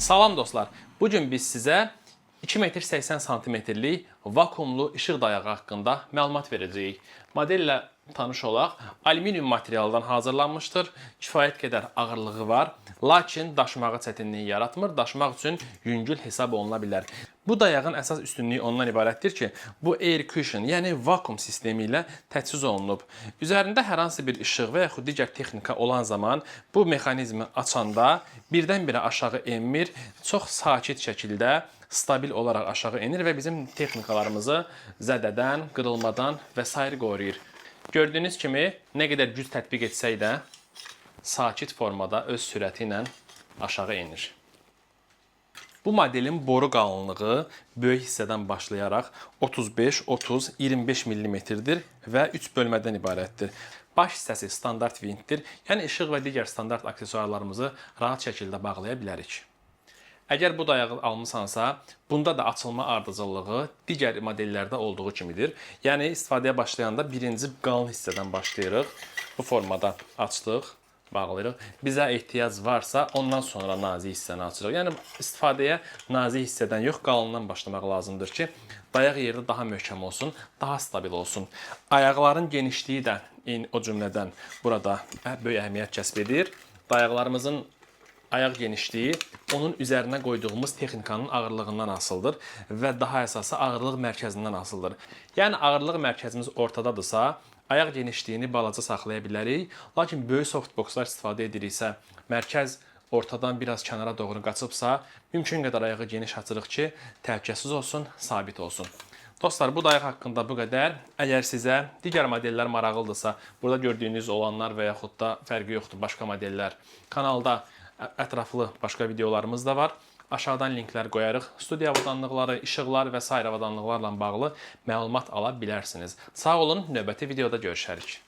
Salam dostlar. Bu gün biz sizə 2 metr 80 santimetrlik vakuumlu işıq dayağı haqqında məlumat verəcəyik. Modellə tanış olaq. Alüminium materialdan hazırlanmışdır. Kifayət qədər ağırlığı var, lakin daşımağa çətinlik yaratmır. Daşımaq üçün yüngül hesab oluna bilər. Bu dayağın əsas üstünlüyü ondan ibarətdir ki, bu air cushion, yəni vakuum sistemi ilə təchiz olunub. Üzərində hər hansı bir işıq və yaxud digər texnika olan zaman bu mexanizmi açanda birdən-birə aşağı enmir, çox sakit şəkildə stabil olaraq aşağı enir və bizim texnikalarımızı zədədən, qırılmadan və sair qoruyur. Gördüyünüz kimi nə qədər güc tətbiq etsək də sakit formada öz sürəti ilə aşağı enir. Bu modelin boru qalınlığı böyük hissədən başlayaraq 35, 30, 25 millimetrdir və 3 bölmədən ibarətdir. Baş hissəsi standart vintdir. Yəni işıq və digər standart aksesuarlarımızı rahat şəkildə bağlaya bilərik. Əgər bu dayağı almısansa, bunda da açılma ardıcıllığı digər modellərdə olduğu kimidir. Yəni istifadəyə başlayanda birinci qalın hissədən başlayırıq. Bu formada açdıq, bağlayırıq. Bizə ehtiyac varsa, ondan sonra nazik hissəni açırıq. Yəni istifadəyə nazik hissədən yox, qalından başlamaq lazımdır ki, dayaq yerdə daha möhkəm olsun, daha stabil olsun. Ayaqların genişliyi də eyni o cümlədən burada böyük əhəmiyyət kəsb edir. Dayaqlarımızın ayaq genişliyi onun üzərinə qoyduğumuz texnikanın ağırlığından asılıdır və daha əsası ağırlıq mərkəzindən asılıdır. Yəni ağırlıq mərkəzimiz ortadadırsa, ayaq genişliyini balaca saxlaya bilərik. Lakin böyük softboxlar istifadə ediriksə, mərkəz ortadan biraz kənara doğru qaçıbsa, mümkün qədər ayağı geniş açırıq ki, təhlükəsiz olsun, sabit olsun. Dostlar, bu dayaq haqqında bu qədər. Əgər sizə digər modellər maraqlıdırsa, burada gördüyünüz olanlar və yaxud da fərqi yoxdur, başqa modellər kanalda ətraflı başqa videolarımız da var. Aşağıdan linklər qoyarıq. Studiya avadanlıqları, işıqlar və sair avadanlıqlarla bağlı məlumat ala bilərsiniz. Sağ olun, növbəti videoda görüşərik.